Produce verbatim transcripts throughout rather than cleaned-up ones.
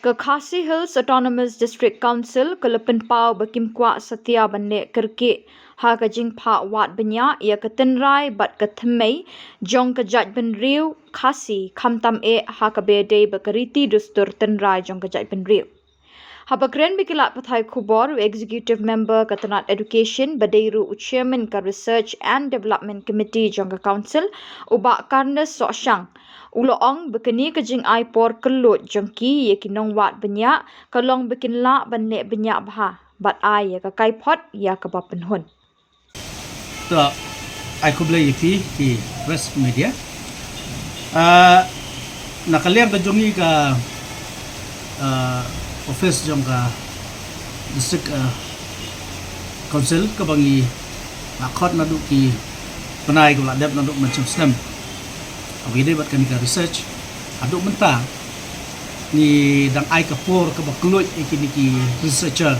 Ka Khasi Hills Autonomous District Council ka la pynpaw ba kim kwah satia ban leh kyrkieh ha ka jingphah wad bniah ïa ka tynrai bad ka thymmei jong ka jaitbynriew Khasi, khamtam eh ha kaba ïadei bad ka riti dustur tynrai jong ka jaitbynriew. Haba kren bad ki lad pathai khubor, u Executive Member ka tnat Education bad dei ruh u Chairman ka Research and Development Committee jong ka Council, u Bah Carnes Sohshang, u la ong ba kane ka jingai por kylluid jong ki ïa ki nongwad bniah ka long ba kin lah ban leh bniah bha bad ai ïa ka kaiphod ïa kaba pynhun. To, ai khublei ïa phi ki press media. Ah, na ka liang ka jong ngi ka, ah, office jong ka district, ah, council kaba ngi la khot naduh ki bnai kaba la dep naduh mynshem snem. Kaba ïadei bad kane ka research haduh mynta ngi dang ai ka por kaba kylluid ïa kine ki researcher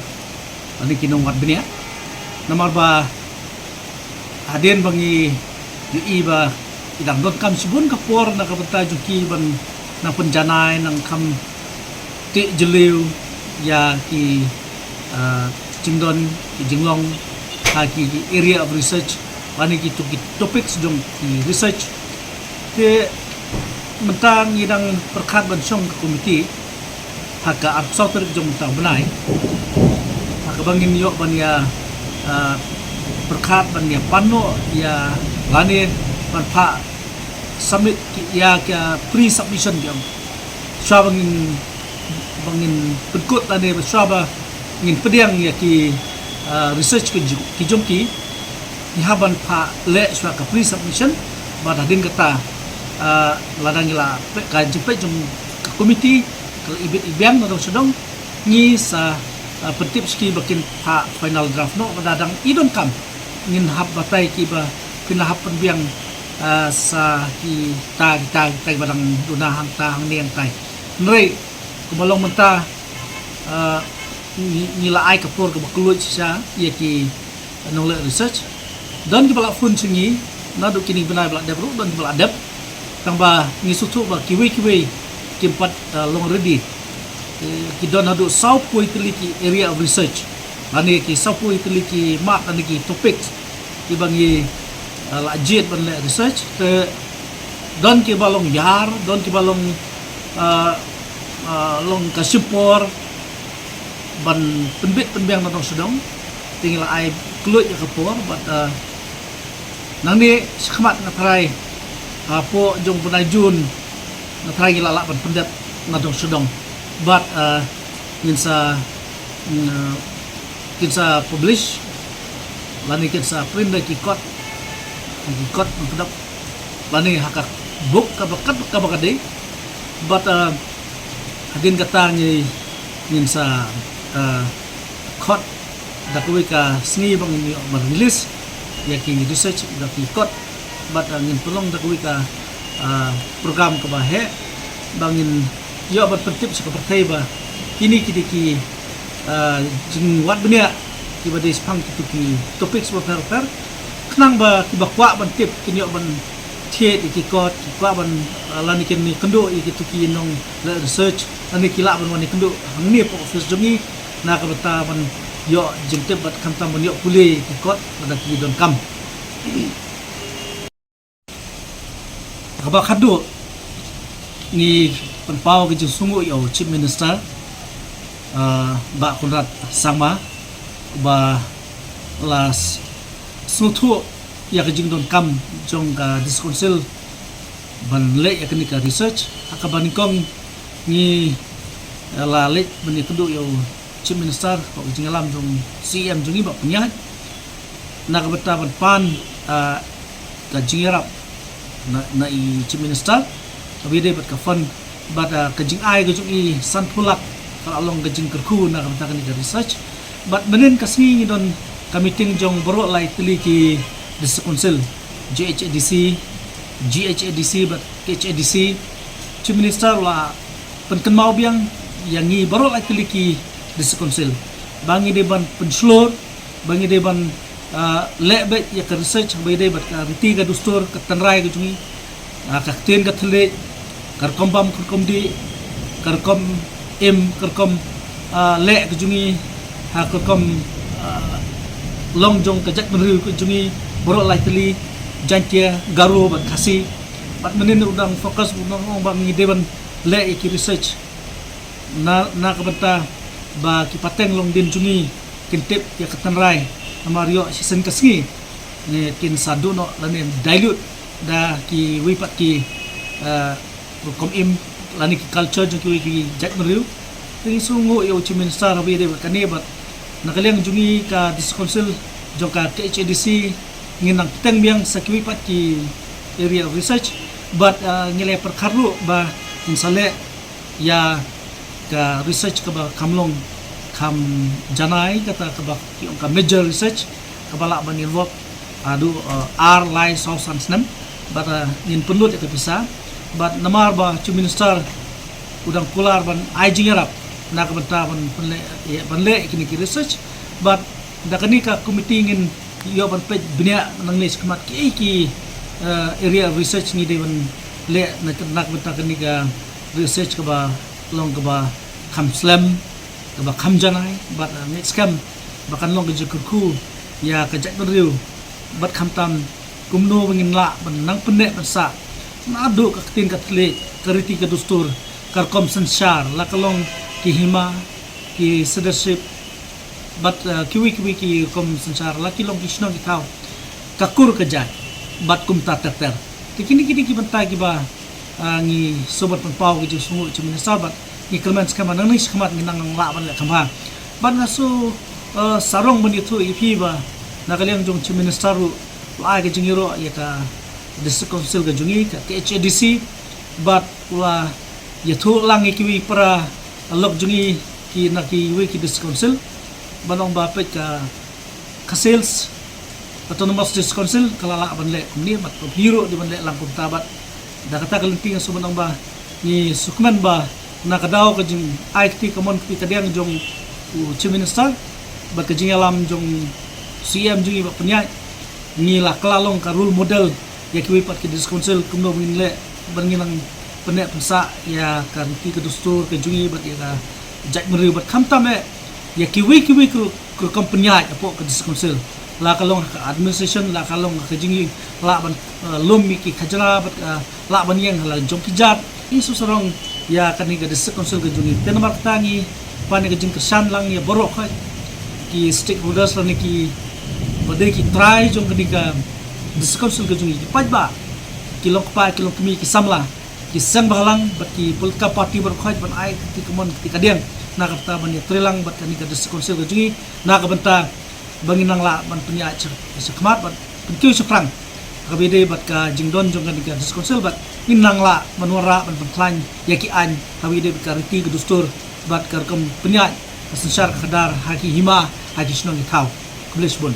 lane ki nongwad bniah. Namar ba hadien ba ngi ïohi ba ki dang donkam shibun ka por na ka bynta jong ki ban nang pynjanai, nang kham tih jylliew ïa ki, ah, jingdon, ki jinglong ha ki area of research lane ki to-, ki topics jong ki research. Te mynta ngi dang pyrkhat ban shong ka committee ha ka arphew saw tarik jong mynta u bnai, ha kaba ngin ïoh ban ïa, ah, pyrkhat ban ïa pan noh ïa lane ban phah submit ki, ïa ka pre-submission ki ong. Shuwa ba ngin, ba ngin pynkut lane ba shuwa ba ngin pdiang ïa ki, ah, research ki jong, ki jong ki, ngi hap ban phah leh shuwa ka pre-submission. Bad hadien kata, ah, lada ngi la peit ka jingpeit jong ka committee ka la ibit ibiang na dong sha dong, ngi sa, ah, pyntip sha ki ba kin phah final draft noh. Lada dang i donkam ngin hap batai ki ba phin la hap pynbiang, ah, sa kita, kita, kita ba dang duna hangta hangne hangtai. Hynrei kumba long mynta, ah, ngi, ngi la ai ka por kaba kylluid shisha ïa ki nongleh research. Don kiba la phone sha ngi naduh kine ki bnai ba la dep ruh, don kiba la dep. Tangba ngi sngewthuh ba kiwei kiwei kim pat, ah, long ready. Eh, ki don haduh sawphew tylli ki area of research lane ki sawphew tylli ki mat lane ki topics kiba ngi, ah, la jied ban leh research. Te don kiba long ïar, don kiba long, ah, ah, long ka shim por ban pynbit pynbiang na dong sha dong. Te ngi la ai kylluid ïa ka por bad, ah, nangne shakhmat nga tharai, ah, hapoh jong u bnai June nga tharai ngi la lah ban pyndep na dong sha dong. Bad, ah, ngin sa, mm, kin sa publish lane kin sa print da ki kot, ki kot ban pyndep lane ha ka book kaba kat kaba ka dei. Bad, ah, hadien kata ngi, ngin sa, ah, khot da kawei ka sngi ba ngin ïoh ban release ïa ki research da ki kot. Bad, ah, ngin pynlong da kawei ka, ah, program kaba heh ba ngin ïoh ban pyntip sha ka pyrthei ba kine ki dei ki, ah, jingwad bniah kiba dei shaphang kito ki topics bapher bapher, khnang ba kiba kwah ban tip kin ïoh ban thied ïa ki kot, ki kwah ban, ah, lane kin ïakynduh ïa kito ki nongleh research, lane ki lah ban wan ïakynduh hangne hapoh office jong ngi na ka bynta ban ïoh jingtip bad khamtam ban ïoh pule ïa ki kot lada ki donkam. Kaba khadduh, ngi pynpaw ka jingsngewnguh ïa u Chief Minister, ah, Bah Conrad Sangma, uba la s-, sngewthuh ïa ka jingdonkam jong ka District Council ban leh ïa kane ka research. Ha kaba nyngkong ngi, eh, la leit ban ïakynduh ïa u Chief Minister, ka jingïalam jong u C E M jong ngi Bah Pynïaid, na ka bynta ban pan, ah, ka jingïarap na, na i Chief Minister kaba ïadei bad ka fund, bad, ah, ka jingai ka jong i sanphew lak ka la long ka jingkyrkhu na ka bynta kane ka research. Bad mynhynnin ka sngi ngi don ka meeting jong baroh lai tylli ki District Council, J H A D C, G H A D C bad K H A D C. Chief Minister u la pynkynmaw biang ïa ngi baroh lai tylli ki District Council ba ngi dei ban pynshlur, ba ngi dei ban, ah, leh beit ïa ka research ba ïadei bad ka riti ka dustur, ka tynrai ka jong ngi, ah, ka ktien ka thylliej, ka rukom bam ka rukom dih, ka rukom Im ka rukom, ah, leh ka jong ngi, ha ka rukom, ah, long jong ka jaitbynriew ka jong ngi, baroh lai tylli, Jaintia, Garo bad Khasi. Bad mynnin u dang focus, u dang ong ba ngi dei ban leh ïa ki research. Na, na ka bynta ba ki pateng longdien jong ngi kin tip ïa ka tynrai, namar ïoh shisien ka sngi, ne kin sa duh noh lane dilute da kiwei pat ki, ah, rukom im lane ki culture jong kiwei ki jaitbynriew. Te ngi sngewnguh ïa u Chief Minister haba ïadei bad kane bad na ka liang jong ngi ka District Council jong ka K H A D C ngin nang bteng biang sa kiwei pat ki area of research bad, ah, ngi la pyrkhat ruh ba ngin sa leh ïa ka research kaba kham long kham janai, kata kaba ki ong ka major research kaba lah ban involve haduh, uh, ar, lai, saw, san snem. Bad, uh, ngin pynlut ïa ka pisa. Bad namar ba Chief Minister u dang kular ban ai jingïarap na ka bynta ban pynleh, ïa, ban leh ïa kine ki research. Bad da kane ka committee ngin ïoh ban peit bniah nangne shakhmat kiei ki, uh, area of research ngi dei ban leh na, na ka bynta kane ka research kaba long kaba kham slem, kaba kham janai, bad, uh, ngi skhem ba kan long ka jingkyrkhu ïa ka jaitbynriew, bad khamtam kumno ba ngin lah ban nang pynneh pynsah naduh ka ktien ka thylliej, ka riti ka dustur, ka rukom synshar, la ka long ki hima, ki citizenship, bad, uh, kiwei kiwei ki rukom synshar, la ki long ki shnong ki thaw, ka kur ka jait, bad kumta ter ter. Te kine kine ki bynta kiba, ah, ngi sngewbha ban pynpaw ki jingsngewnguh Chief Minister bad ngi kyrmen skhem ba nangne shakhmat ngin nang lah ban leh kham bha. Bad nga sngew, ah, sarong ban ïathuh ïa phi ba na ka liang jong Chief Minister ruh u la ai ka jingïaroh ïa ka District Council ka jong ngi, ka K H A D C, bad u la ïathuh lang ïa kiwei para lok jong ngi ki na kiwei ki District Council, ban ong ba peit ka Khasi Hills Autonomous District Council ka la lah ban leh kumne, bad phi ruh dei ban leh lang kumta. Bad da kata ka lynti nga sngew ban ong ba ngi sngewkmen ba na ka daw ka jingai kti kamon kti kadiang jong u Chief Minister bad ka jingïalam jong C M jong ngi Bah Pynïaid, ngi la kylla long ka role model ïa kiwei pat ki District Council kumno ba ngin leh ban ngin nang pynneh pynsah ïa ka riti ka dustur ka jong ngi bad ïa ka jaitbynriew, bad khamtam eh ïa kiwei kiwei ki ru-, ki rukom pynïaid hapoh ka District Council, la ka long ha ka administration, la ka long ha ka jingïalah ban, eh, lum ïa ki khajna bad, eh, lah ban ïeng ha la jong ki jait. Ngi sngew sarong ïa kane ka District Council ka jong ngi. Te namar kata ngi pan ïa ka jingkyrshan lang ïa baroh khoit ki stakeholders lane kiba dei ki trai jong kane ka District Council ka jong ngi, ki paidbah, ki long kpa, ki long kmie, ki samla, ki seng bhalang bad ki political party baroh khoit ban ai kti kamon kti kadiang na ka bynta ban ïatreilang bad kane ka District Council ka jong ngi, na ka bynta ba ngin nang lah ban pynïaid sha, shakhmat bad pynkiew shaphrang kaba ïadei bad ka jingdon jong kane ka District Council, bad ngin nang lah ban wanrah ban pynkhlaiñ ïa ki aiñ kaba ïadei bad ka riti ka dustur bad ka rukom pynïaid ka synshar ka khadar ha ki hima, ha ki shnong ki thaw. Khublei shibun.